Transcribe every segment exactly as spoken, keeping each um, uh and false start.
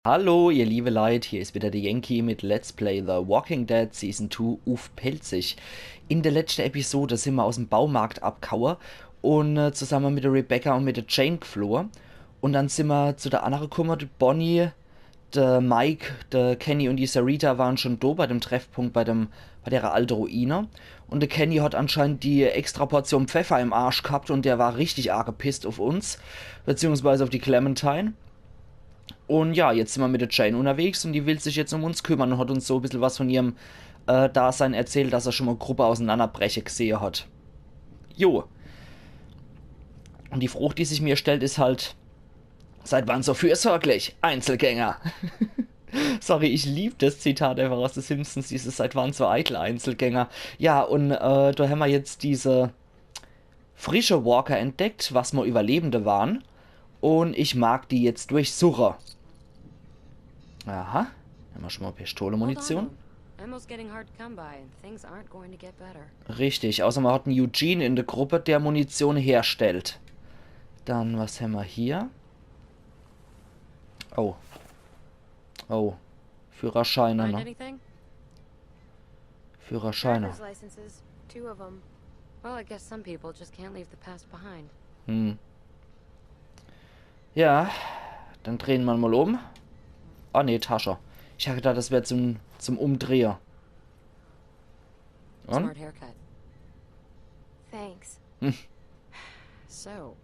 Hallo, ihr liebe Leit, hier is wieder de Yankee mit Let's Play The Walking Dead Season two uff Pälzisch. In de letschte Episode sin mer aus'm Baumarkt abghaue un, äh, zusamme mit de Rebecca un mit de Jane gflohe. Un dann sin mer zu de annere kumme, de Bonnie, de Mike, de Kenny un die Sarita ware schun do bei dem Treffpunkt, bei dem, bei dere alte Ruine. Un de Kenny hat anscheinend die extra Portion Pfeffer im Arsch ghabt un der war richtig arg gepisst uff uns, beziehungsweise uff die Clementine. Un ja, jetzt sin mer mit de Jane unnerwegs un die will sich jetzt um uns kümmere un hat uns so e bissel was vun ihrem, äh, Dasein erzählt, dass er schun mol Gruppe ausenannerbreche gsehe hat. Jo. Un die Frooch, die sich mer stellt, is halt, seit wann so fürsorglich, Einzelgänger? Sorry, ich lieb des Zitat einfach aus de Simpsons, dieses „Seit wann so eitel, Einzelgänger?“ Ja, un, äh, do hämmer jetzt diese frische Walker entdeckt, was mol Überlebende ware. Un ich mag die jetzt durchsuche. Aha. Hämmer schun mol Pistole-Munition. Ammo's getting hard to come by and things aren't going to get better. Richtig, außer mer hat en Eugene in de Gruppe, der Munition herstellt. Dann, was hämmer hier? Oh. Oh. Führerscheine, Find ne? Anything? Führerscheine. Driver's licenses, two of them. Well, I guess some people just can't leave the past behind. Hm. Ja, dann drehe mer mol um. Ah, nee, Tasche. Ich hab gedacht, des wär zum, zum Umdrehe. Un? Smart haircut. Thanks. So,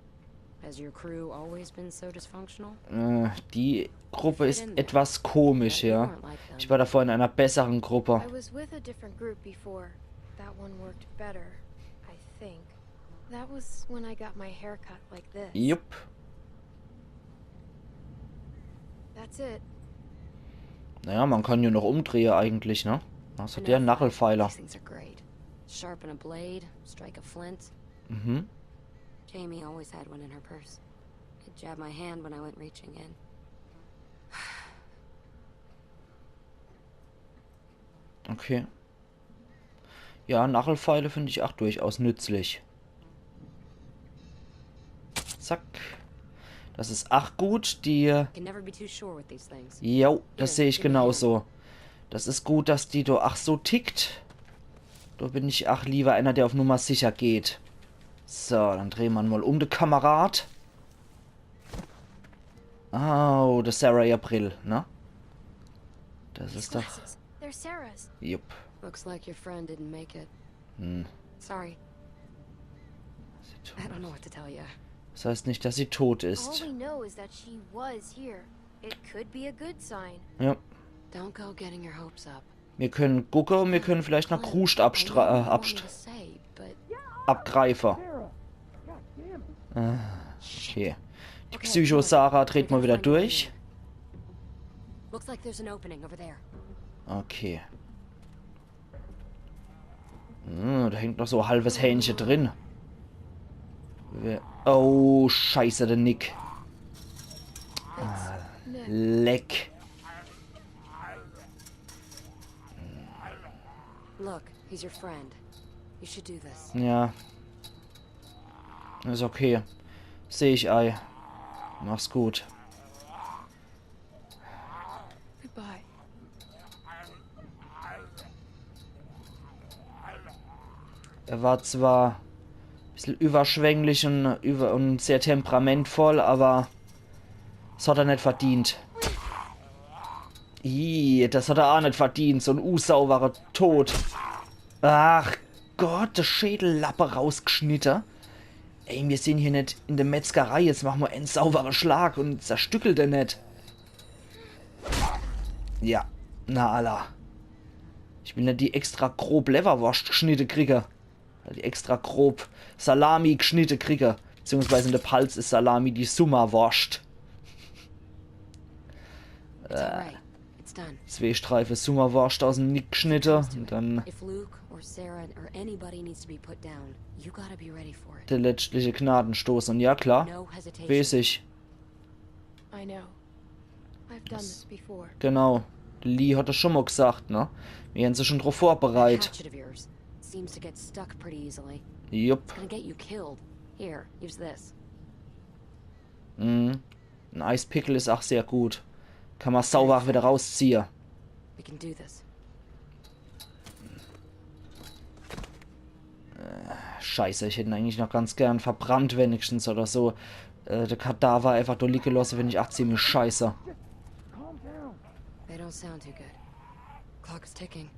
has your crew always been so dysfunctional? Äh, die Gruppe is etwas komisch, ja. Ich war davor in einer besseren Gruppe. I was with a different group before. That one worked better, I think. That was when I got my haircut like this. Jupp. That's it. Naja, man kann ja noch umdrehe eigentlich, ne? Was hat der? Nachelfeiler. These things are great. Sharpen a blade, strike a flint. Mhm. Jamie always had one in her purse. It jabbed my hand when I went reaching in. Okay. Ja, Nachelfeile find ich ach durchaus nützlich. Zack. Des is ach gut, die... Can never be too sure with these things. Jo, des seh ich genauso. Des is gut, dass die do ach so tickt. Do bin ich ach lieber einer, der uff Nummer sicher geht. So, dann drehe mer mol um, de Kamerad. Au, des is Sarah ihr Brill, ne? Des is doch... Glasses. They're Sarah's. Jupp. Looks like your friend didn't make it. Hm. Sorry. Sie I don't know tot. What to tell you. Des heißt net, dass sie tot All is. We know is that she was here. It could be a good sign. Ja. Don't go getting your hopes up. Mir kenne gucke un mir kenne vielleicht noch Kruscht abstra... Äh, abst... Say, but abgreife. Äh, okay. Die Psycho-Sarah dreht mol wieder durch. Looks like there's an opening over there. Okay. Hm, do hängt noch so e halbes Hähnche drin. Wer... Oh, scheiße, de Nick. Ah, leck. Look, he's your friend. You should do this. Ja. Is okay. Seh ich ei. Mach's gut. Goodbye. Er war zwar e bissel überschwänglich un, über, un sehr temperamentvoll, awwer des hat er net verdient. Ih, des hat er ach net verdient, so en usaubere Tod. Ach Gott, de Schädellappe rausgeschnitte. Ey, mir sin hier net in de Metzgerei, jetzt mach mol en saubere Schlag un zerstückel den net. Ja, na alla. Ich will net die extra grob Lewwerworscht geschnitte kriege. Die extra grob Salami geschnitte kriege. Beziehungsweise in de Palz is Salami die Summerworscht. It's all right. It's done. Zwee Streife Summerworscht aus em Nick geschnitte un dann If Luke or Sarah or anybody needs to be put down, you gotta be ready for it. de letztliche Gnadenstoß. Un ja, klar, No hesitation. weeß ich. I know. I've done this before. Genau. Lee hat des schun mol gesagt, ne? Mir hän se schun druff vorbereit. Hatchet of yours seems to get stuck pretty easily. Jupp. It's gonna get you killed. Here, use this. Mhm. En Eispickel is ach sehr gut. Kann ma sauber ach wieder rausziehe. We can do this. Scheiße, ich hätt en eigentlich noch ganz gern verbrannt wenigstens oder so. Äh, de Kadaver einfach do liege losse, find ich ach ziemlich scheiße. They don't sound too good. Clock is ticking.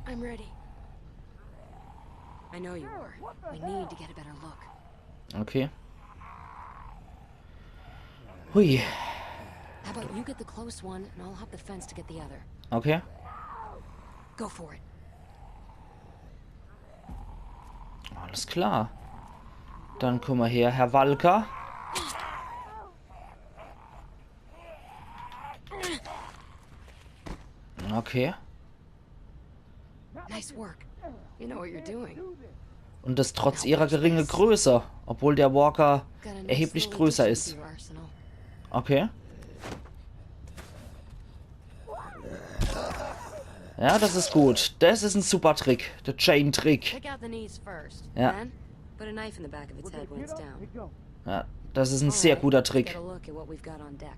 I'm ready. I know you are. We need to get a better look. Okay. Hui. How about you get the close one and I'll hop the fence to get the other. Okay. Go for it. Alles klar. Dann komm ma her, Herr Walker. Okay. Nice work. You know what you're doing. Und das trotz ihrer geringe Größe, obwohl der Walker erheblich größer is. Okay. Ja, das is gut. Das is en super Trick. Der Chain-Trick. Take out the knees first. Ja. Then put a knife in the back of its head when it's down. Ja, das is en sehr guter Trick. Get a look at what we've got on deck.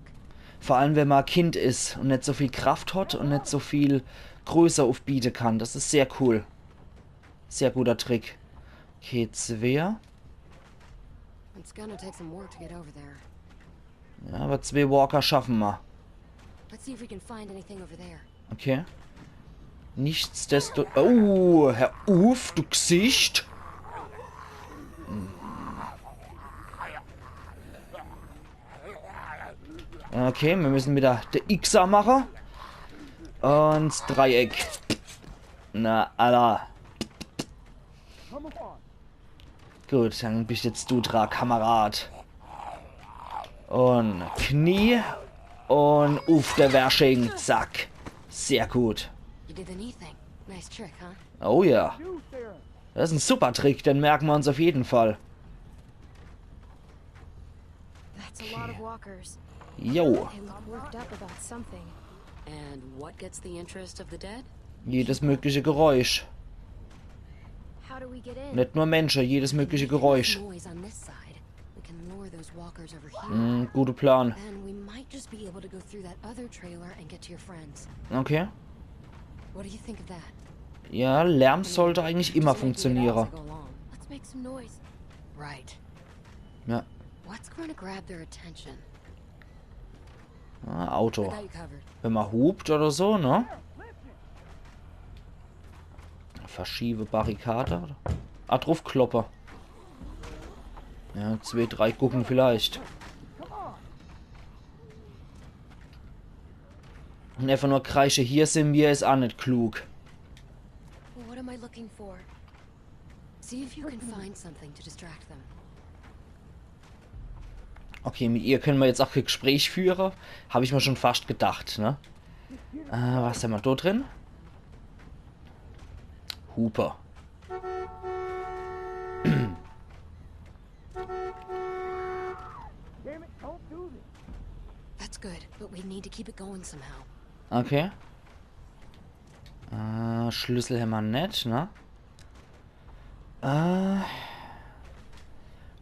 Vor allem, wenn ma Kind is und net so viel Kraft hat und net so viel Größe aufbiete kann. Das is sehr cool. Sehr guter Trick. Okay, zwee. It's gonna take some work to get over there. Ja, aber zwee Walker schaffe ma. Let's see if we can find anything over there. Okay. Nichtsdesto... Oh, hör uff, du Gsicht. Okay, mir müssen wieder de Xer mache. Und Dreieck. Na, alla. Gut, dann bist jetzt du dra, Kamerad. Und Knie. Und uff, der Wersching. Zack. Sehr gut. You did the knee thing. Nice trick, huh? Oh ja. Das is en super Trick, den merken ma uns auf jeden Fall. That's a lot of walkers. Jo. They look worked up about something. And what gets the interest of the dead? Jedes mögliche Geräusch. How do we get in? Net nur Menschen, jedes mögliche Geräusch. Noise on this side. We can lure those walkers over here. Hm, guter Plan. Then we might just be able to go through that other trailer and get to your friends. Okay. What do you think of that? Ja, Lärm sollte eigentlich immer funktionieren. Let's make some noise. Right. Ja. What's going to grab their attention? Ah, I Auto. got you covered. Wenn man hupt oder so, ne? Verschiebe Barrikade. Ah, druffkloppe. Ja, zwei, drei gucken vielleicht. Und einfach nur kreische, hier sind wir, is auch net klug. What am I looking for? See if you can find something to distract them. Okay, mit ihr können wir jetzt auch kein Gespräch führen. Hab ich mir schon fast gedacht, ne? Äh, was haben wir da drin? Hupe. That's good, but we need to keep it going somehow. Okay. Äh, Schlüssel haben wir net, ne? Äh,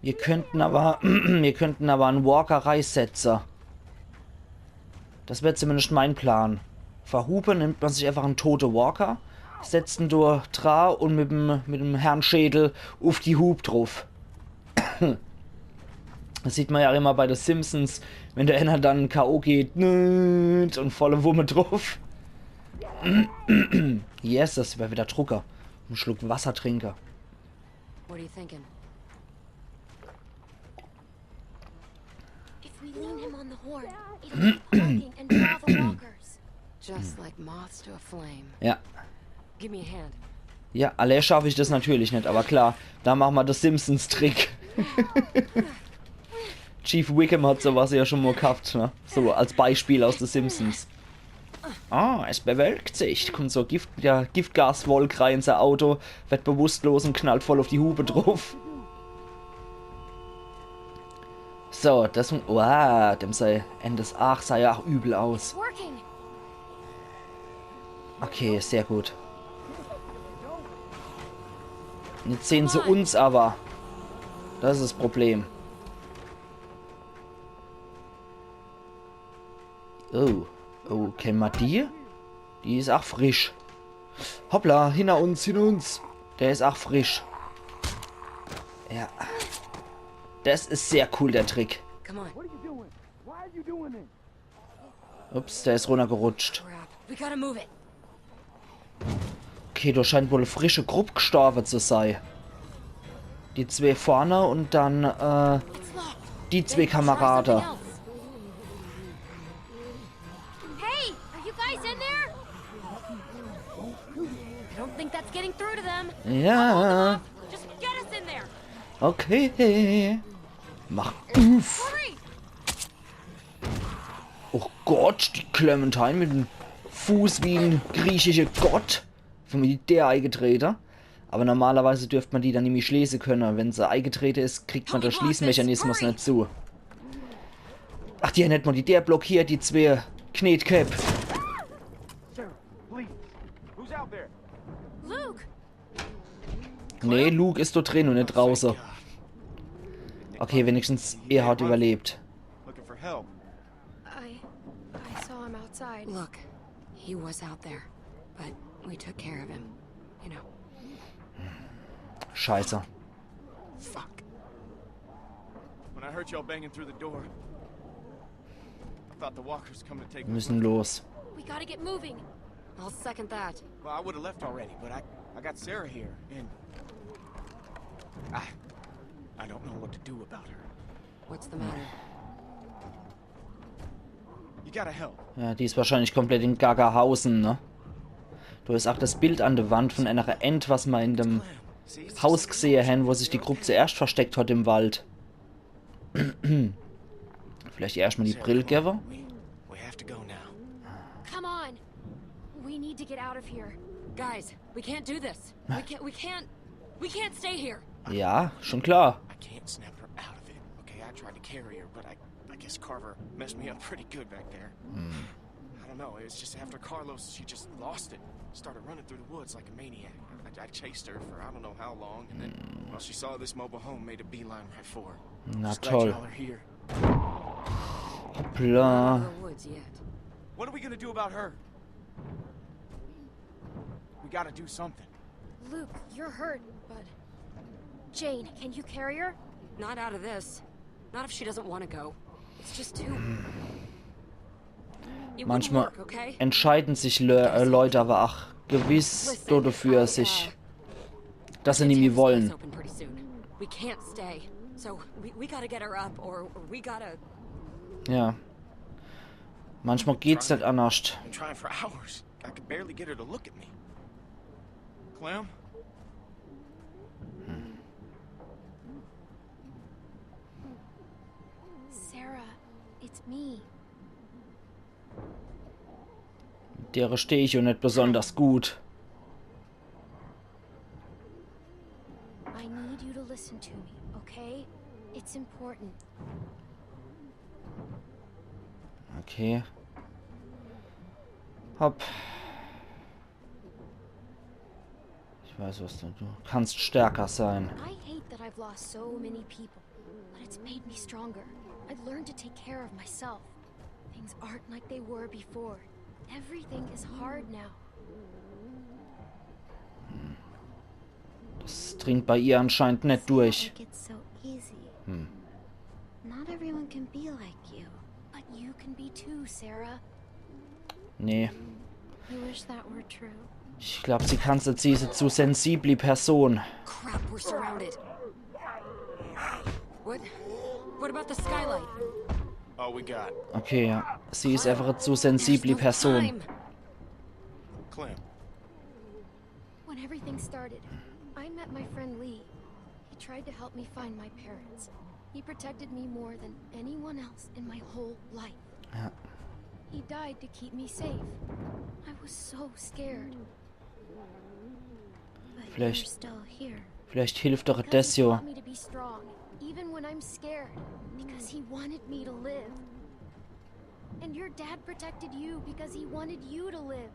wir könnten aber, wir könnten aber en Walker reisetze. Das wär zumindest mein Plan. Vor Hupe nimmt man sich einfach en tote Walker, setzt en dort dra und mit dem, mit dem Herrnschädel uff die Hup druff. Das sieht man ja immer bei The Simpsons, wenn der einer dann K O geht, nüt, und volle Wumme druff. Yes, das wär wieder Drucker. En Schluck Wasser trinke. What are you thinking? If we lean him on the horn, it'll keep honking and draw the walkers. Just like moths to a flame. Ja. Give me a hand. Ja, alle schaff ich das natürlich net, aber klar, da machen wir The Simpsons Trick. Chief Wiggum hat sowas ja schon mal gehabt, ne? So als Beispiel aus The Simpsons. Ah, es bewölkt sich. Kommt so Gift, ja, Giftgaswolk rein in sein Auto, wird bewusstlos und knallt voll auf die Hupe drauf. So, das... Wow, dem sei Endes Aach sah ja auch übel aus. Working. Okay, sehr gut. Jetzt sehen sie uns aber. Das ist das Problem. Oh, oh, kenne ma die? Die is ach frisch. Hoppla, hinner uns, hinner uns. Der is ach frisch. Ja. Das is sehr cool, der Trick. Come on. What are you doing? Why are you doing this? Ups, der is runnergerutscht. We're up. We gotta move it. Okay, do scheint wohl e frische Grupp gestorwe zu sei. Die zwee vorne und dann, äh, It's locked. die zwee Kamerade. Hey, are you guys in there? I don't think that's getting through to them. Ja, Just get us in there. okay. Mach uff. Hurry! Oh Gott, die Clementine mit dem Fuß wie en griechische Gott. Von mir die Deer eigetrete. Aber normalerweise dürft ma die dann nimmi schließe könne. Wenn se eigetrete is, kriegt ma de Schließmechanismus net zu. Ach, die hot net mol die Deer blockiert, die zwee Knetkäpp. Sarah, please. Who's out there? Luke! Nee, Luke is do drin und net drauße. Okay, wenigstens er hat überlebt. Looking for help. I. I saw him outside. Look, he was out there, but we took care of him. You know. Scheiße. Fuck. When I heard y'all banging through the door, I thought the walkers come to take Wir müssen los. We gotta get moving. I'll second that. Well, I would have left already, but I, I got Sarah here, and I, I don't know what to do about her. What's the matter? You gotta help. Ja, die is wahrscheinlich komplett in Gagahausen, ne? Do is ach das Bild an de Wand von enere Ent, was ma in dem See, it's Haus just gesehe hen, wo sich die Grupp zuerscht versteckt hat im Wald. Vielleicht erscht mol die Brill gewwe? We, we have to go now. Come on. We need to get out of here. Guys, we can't do this. We can't. We can't. We can't stay here. Ja, schon klar. I can't snap her out of it. Okay, I tried to carry her, but I, I guess Carver messed me up pretty good back there. I don't know. It was just after Carlos, she just lost it. Started running through the woods like a maniac. I, I chased her for I don't know how long, and then, well, she saw this mobile home, made a beeline right for her. Na Just glad toll. Y'all are here. Bla. The woods yet? What are we gonna do about her? We gotta do something. Luke, you're hurt, but. Jane, can you carry her? Not out of this. Not if she doesn't want to go. It's just too. It wouldn't Manchmal work, okay? entscheiden sich Le äh, Leute aber ach gewiss do dafür, sich, dass se nimmi It's wollen. Open pretty soon. We can't stay. So we, we gotta get her up, or, or we gotta. Ja. Manchmal geht's net annerscht. Been trying for hours. I could barely get her to look at me. Clem? Sarah, it's me. Dere steh ich jo net besonders gut. I need you to listen to me, okay? It's important. Okay. Hopp. Ich weiß, was du, du kannst stärker sein. I hate that I've lost so many people, but it's made me stronger. I've learned to take care of myself. Things aren't like they were before. Everything is hard now. Das dringt bei ihr anscheinend net durch. It gets so easy. Hm. Not everyone can be like you. But you can be too, Sarah. Nee. You wish that were true. Ich glaub, sie kann's net, sie is e zu sensibli Person. Crap, we're surrounded. What? What about the skylight? All we got. Okay, ja. Sie is einfach e zu sensibli There's no Person. Time. Clem. When everything started, I met my friend Lee. He tried to help me find my parents. He protected me more than anyone else in my whole life. Ja. He died to keep me safe. I was so scared. But Vielleicht- you're still here. Vielleicht hilft doch Because das he jo. taught me to be strong, even when I'm scared. Because he wanted me to live. And your dad protected you because he wanted you to live.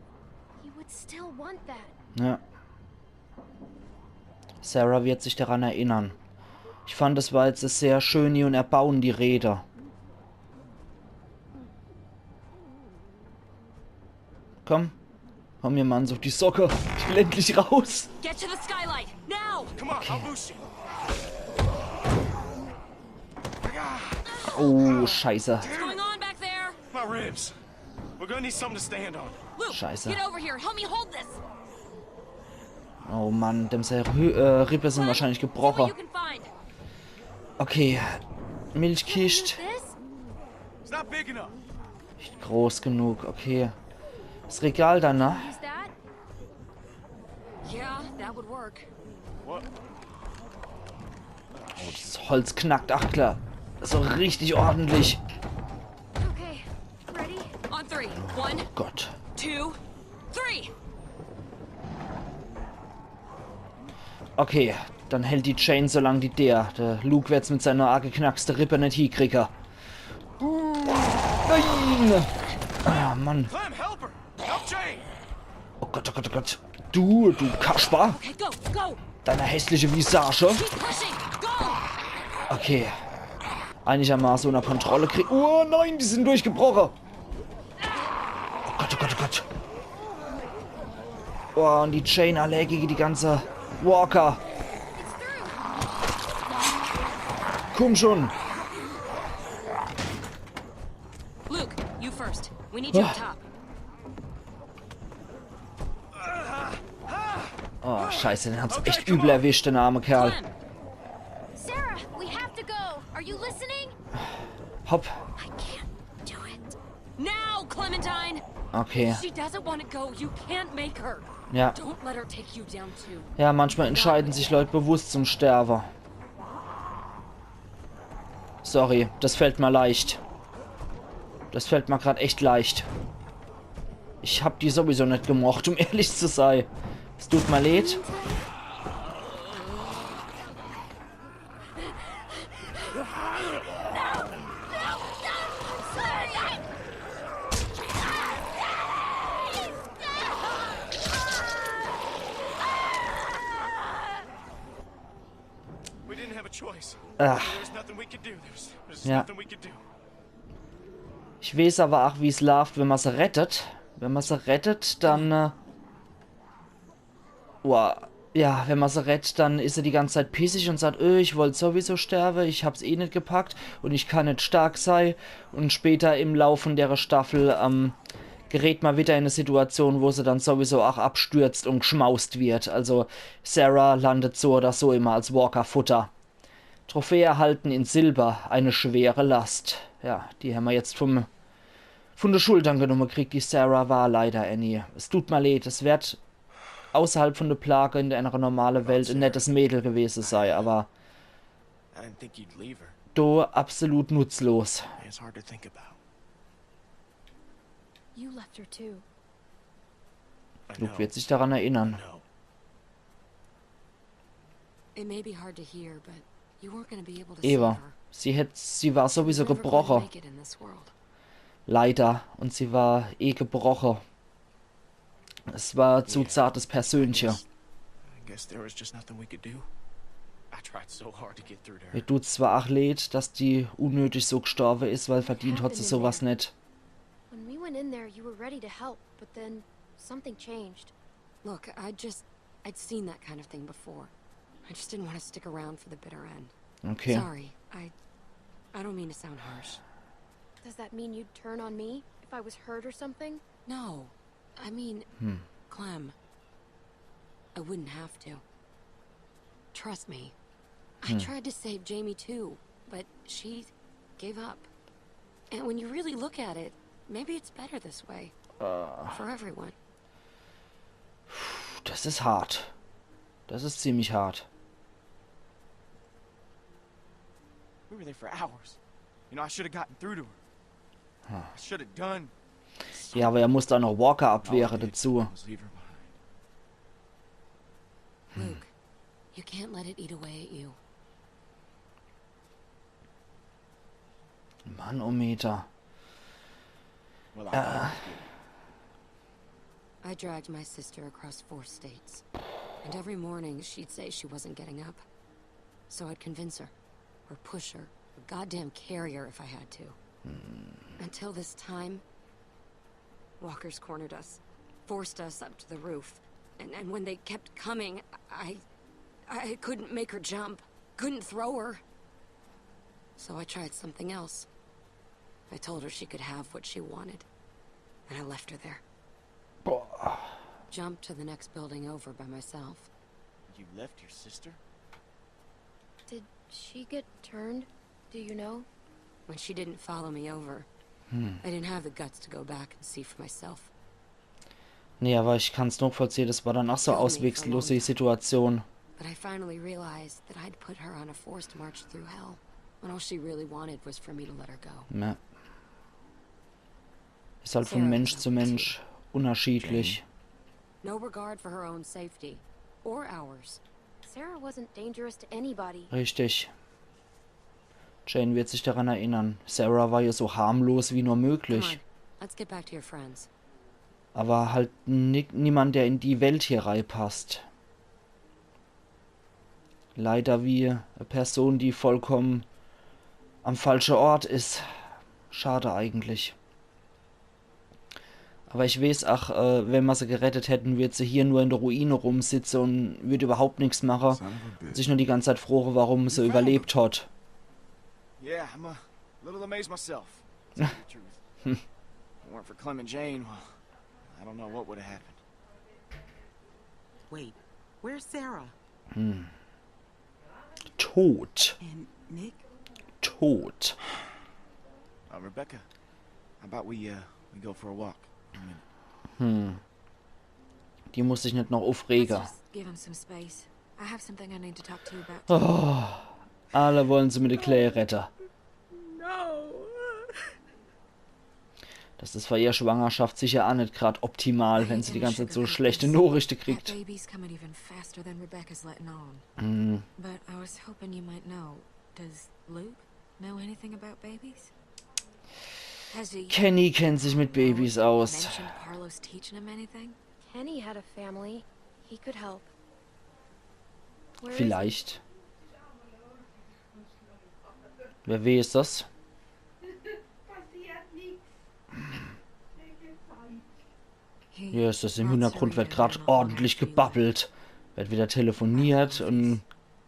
He would still want that. Ja. Sarah wird sich daran erinnern. Ich fand, das war jetzt e sehr schöni und erbauendi Rede. Komm. Komm, mir mache's uff die Socke. Ich will endlich raus. Get to the skylight now. Come on, I'll boost you. Oh, Scheiße. What's going on back there? My ribs. We're gonna need something to stand on. Luke, Scheiße. Get over here. Help me hold this. Oh Mann, dem sei Rü äh, Rippe sin wahrscheinlich See what gebroche. You can find. Okay. Milchkischt. This? It's not big enough. Nicht groß genug, okay. Das Regal dann, ne? Use that? Yeah, that would work. What? Das Holz knackt, ach klar. So richtig ordentlich. Okay, ready? On three. One, Gott. Two, three. Okay, dann hält die Jane so lang die Deer. Der Luke werd's mit seiner ageknackste Rippe net hiekriege. Nein! Ah, Mann. Clem, help her! Help Jane! Oh Gott, oh Gott, oh Gott. Du, du Kasper. Okay, go, go. Deine hässliche Visage. Keep pushing. Go. Okay. Einigermaßen unter Kontrolle krieg. Oh nein, die sin durchgebroche. Oh Gott, oh Gott, oh Gott. Oh, und die Jane allee gege die ganze Walker. Komm schon. Luke, you first. We need you up top. Oh, Scheiße, den hat's echt übel erwischt, den armen Kerl. Clem. Sarah, we have to go. Are you listening? Hopp. I can't do it. Now, Clementine. Okay. She doesn't want to go. You can't make her. Ja. Don't let her take you down too. Ja, manchmal entscheiden sich Leute bewusst zum Sterben. Sorry, das fällt mir leicht. Das fällt mir grad echt leicht. Ich hab die sowieso net gemocht, um ehrlich zu sein. Es tut mir leid. We didn't have a choice. Ach, There's nothing we could do. There's, there's Yeah. nothing we could do. Ich weiß aber auch, wie's läuft, wenn man se rettet. Wenn man se rettet, dann. Äh, wow. Ja, wenn man se rettet, dann is se die ganze Zeit pissig und sagt, öh, ich wollt sowieso sterben, ich hab's eh net gepackt und ich kann net stark sei. Und später im Lauf von der Staffel ähm, gerät man wieder in e Situation, wo se dann sowieso auch abstürzt und geschmaust wird. Also Sarah landet so oder so immer als Walker-Futter. Trophäe erhalten in Silber, eine schwere Last. Ja, die hämmer jetzt vom, von de Schultern genommen kriegt. Die Sarah war leider Annie. Es tut mir leid, es wird außerhalb von der Plage in einer normalen Welt ein nettes Mädel gewesen sei, aber I didn't think you'd leave her. do absolut nutzlos. It's hard to think about. You left her too. I Luke know. wird sich daran erinnern. No. It may be hard to hear, but you weren't going to be able to Eva, save her. sie hätt, sie war sowieso Never going to gebrochen. Make it in this world. Leider. Und sie war eh gebrochen. Es war zu zartes Persönchen. I guess there was just nothing we could do. I tried so hard to get through to her. Mir tut's zwar ach leid, dass die unnötig so gestorben is, weil verdient hat sie sowas net. When we went in there, you were ready to help, but then something changed. Look, I just, I'd seen that kind of thing before. I just didn't want to stick around for the bitter end. Okay. Sorry, I, I don't mean to sound harsh. Does that mean you'd turn on me if I was hurt or something? No, I mean, Clem, I wouldn't have to. Trust me. I tried to save Jamie too, but she gave up. And when you really look at it, maybe it's better this way. For everyone. Das is hart. Das is ziemlich hart. We were there for hours. You know, I should have gotten through to her. I should have done. Ja, aber er muss da noch Walker abwehre dazu. Almost leave her behind. Luke, you can't let it eat away at you. Manometer. Well, I I dragged my sister across four states. And every morning she'd say she wasn't getting up. So I'd convince her, or push her, or goddamn carry her if I had to. Until this time, Walker's cornered us. forced us up to the roof. And, and when they kept coming, I, I couldn't make her jump. Couldn't throw her. So I tried something else. I told her she could have what she wanted. And I left her there. Boah. Jumped to the next building over by myself. You left your sister? Did she get turned? Do you know? When she didn't follow me over, I didn't have the guts to go back and see for myself. Nee, aber ich kann's nachvollziehen, das war dann ach so auswegslose Situation. But I finally realized that I'd put her on a forced march through hell, when all she really wanted was for me to let her go. Ja. Is halt von Mensch zu Mensch unterschiedlich. No regard for her own safety, or ours. Sarah wasn't dangerous to anybody. Richtig. Jane wird sich daran erinnern. Sarah war ja so harmlos wie nur Come möglich. On, let's get back to your friends. Aber halt ni niemand, der in die Welt hier reinpasst. Leider wie e Person, die vollkommen am falsche Ort is. Schade eigentlich. Aber ich weeß, ach, äh, wenn ma se gerettet hätten, würd se hier nur in der Ruine rumsitze und würd überhaupt nix mache. Son of a Und bitch. sich nur die ganze Zeit froge, warum se überlebt hat. Yeah, I'm a little amazed myself. To tell you the truth. If it weren't for Clem and Jane, well, I don't know what would have happened. Wait, where's Sarah? Tot. And Nick? Tot. Uh, Rebecca, how about we, uh, we go for a walk? For a minute. Die muss sich net noch Let's aufrege. Just give him some space. I have something I need to talk to you about. Oh, alle wollen se mit de Claire rette. No. Das is für ihr Schwangerschaft sicher ach net grad optimal, wenn se die ganze Zeit so schlechte Nachrichte That kriegt. Baby's coming even faster than Rebecca's letting on. Hm. But I was hoping you might know. Does Luke know anything about babies? Has he Kenny kennt sich mit Babys aus. Mentioned Carlos teaching him anything? Kenny had a family. He could help. Where is he? Vielleicht. Wer weeß das? He Ja, is das im brought Hintergrund Sarah wird and grad Grandma on ordentlich a few gebabbelt. Wird wieder telefoniert und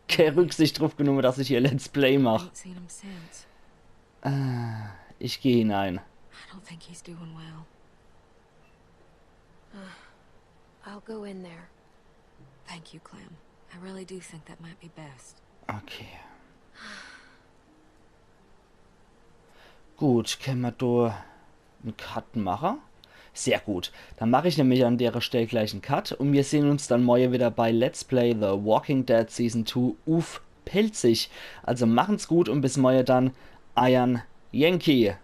keine Rücksicht drauf genommen, dass ich hier Let's Play mach. Ain't seen him since. Äh, ich gehe hinein. I don't think he's doing well. I'll go in there. Thank you, Clem. I really do think that might be best. Okay. Gut, kenne ma do en Cut mache? Sehr gut. Dann mach ich nämlich an dere Stell gleich en Cut und wir sehn uns dann morje wieder bei Let's Play The Walking Dead Season two uff Pälzisch. Also machen's gut und bis morje dann. Eiern Yankee.